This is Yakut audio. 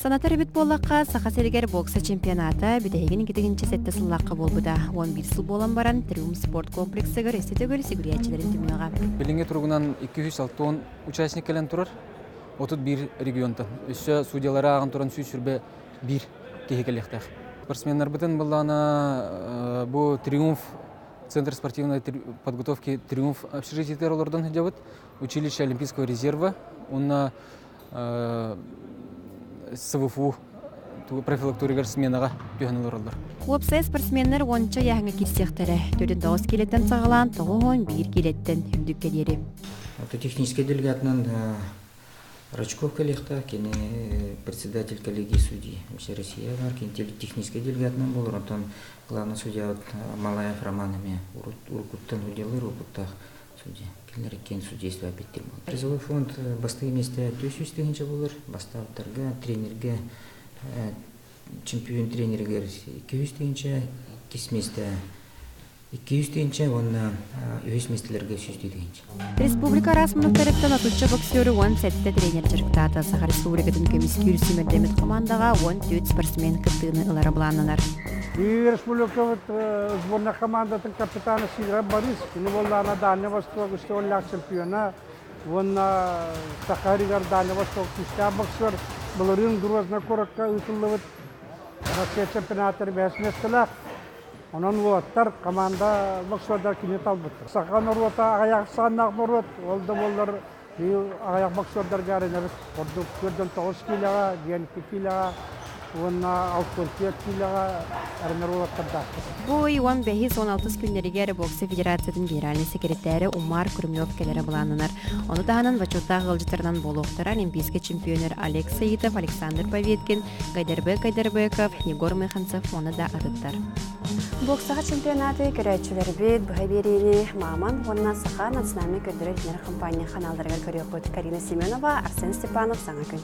Санатар эбит буоллахха, Саха сиригэр бокса чемпионата бүтэһигин 2007 сыллаахха буолбута. 11 сыл буолан баран, Триумф спорт комплексыгар өссө төгүл сүгүрүйээччилэрин түмүөҕэ. Билиҥҥи туругунан 260 участник кэлэн турар. 31 регионтан. Өссө судьялары ааҕан туран 121 киһи кэлиэхтээх. Спортсменнарбытын былаана бу Триумф Центр спортивной подготовки Триумф общежитиетигэр олордон сылдьабыт. Училище Олимпийского резерва уонна СВФУ профилактуригар сменаҕа түһэн олороллор. Уопсай спортсменнар уонча ыйааһыҥҥа киирсиэхтэрэ. 49 киилэттэн саҕалаан 91 киилэттэн үрдүккэ диэри. Техническэй делегатынан Рачков кэлиэхтээх, кини председатель коллегии судей вообще Россия бар, кини техническэй делегатынан буолар, онтон главный судья Малаев Роман эмиэ уруккуттан судьялыыр уопуттаах судья. Кинилэр иккиэн судейство эппиттир буолар. Призовой фонд бастакы миэстэ 400 тыһыынча буолар, бастаабыттарга, тренергэ, чемпион тренеригэр 200 тыһыынча, иккис миэстэ 200 тыһыынча уонна үһүс миэстэлэргэ 100 тыһыынча. Республика араас муннуктарыттан отучча боксеру 17 тренер дьарыктаата. Саха Республикатын көмүскүүр сүүмэрдэммит командаҕа 14 спортсмен кыттыыны ылара былааннанар. Биһиги республикабыт сборная командатын капитана Сидоров Борис, кини буоллаҕына Дальний Восток үстэ чемпиона уонна Саха сиригэр Дальний Восток күүстээх боксер былырыын Грозный куоракка ыытыллыбыт Россия чемпионатыгар бэһис миэстэлээх. Онон уолаттар команда боксердар кини талбыттар. Саха норуота аҕыйах ахсааннаах норуот, ол да буоллар биир аҕыйах боксердарга эрэнэбит. Ордук 49 киилэҕэ, 12 киилэҕэ уонна 64 киилэҕэ эрэнэр уолаттардаахпыт. Бу ый 15-16 күннэригэр бокса федерациятын генеральнай секретарэ Умар Кремлев кэлэрэ былааннанар. Ону таһынан бочуоттаах ыалдьыттарынан буолуохтара олимпийскай чемпионер Олег Саитов, Александр Поветкин, Гайдарбек Гайдарбеков, Егор Механцев уонна да атыттар. Боксаҕа чемпионаты көрөөччүлэрбит быһа биэриини Маман уонна Саха национальнай көрдөрөр-иһитиннэрэр компания ханаалларыгар көрүөххүт. Карина Семенова, Арсен Степанов, Саҥа күн.